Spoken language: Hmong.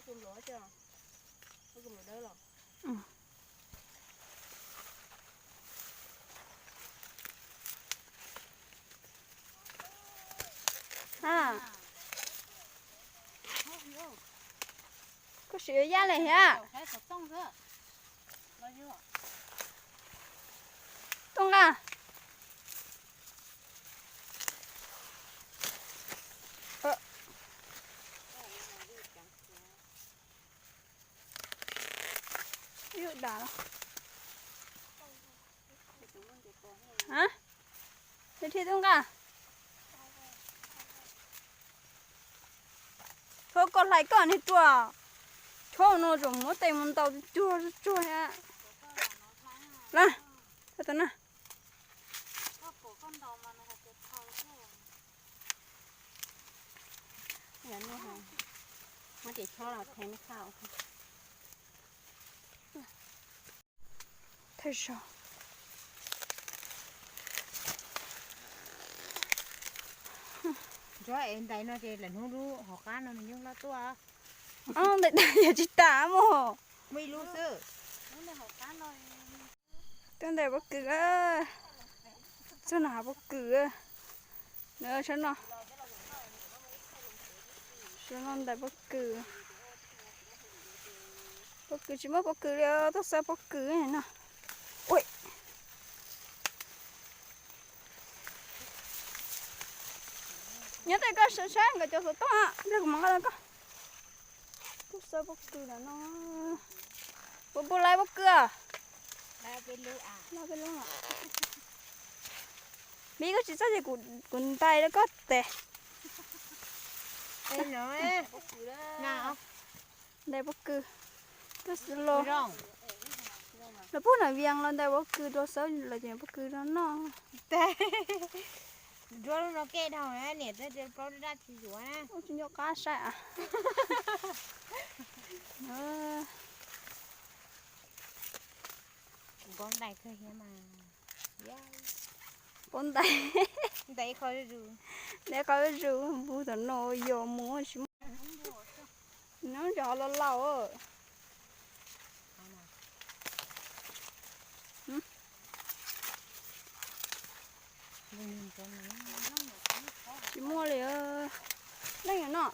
Koj sim yuav yaj li thiab. Tuaj nqa. Ib da los. Thiaj tuaj nqa. Thaum koj hlais koj niag ruam, chob no tseem muab tes mus ntaus cuag tsuag thiab. Los, tau na. Thawj zaug. Ntshe es ntais no ces lawm hnub lub hauv qab no nws yeej loj tuaj. Ntais tas yog tsis tas mog. Muaj ib lub xwb. Tuaj ntais pob kws. Txog no hav pob kws. Nws sab no. Sab no ntais pob kws. Pob kws tsis muaj pob kws li, tuaj xav pob kws no. Ui. Nyob tej koj saib nkawd cov xov tooj, nrog kuv mam nqa los koj. Kuv xav pob kws no. Puas puas laiv pob kws? Laiv peb lub. Vim koj tsis txawj ces kuv ntais rau koj tes. Ntais pob kws. Koj xav los, los pub nam vias los ntais pob kws rau xav los ces pob kws rau noj. Duab lub no kej dhau, niam tij plaub daj tsis yuav na. Ua tsis nco qab saib a. Paub ntais kawg thiab mas. Paub ntais. Ntais qhov zus, npus tom no yos mus tsis muaj. Nws zov los laus. Tsis muaj li. Leej no.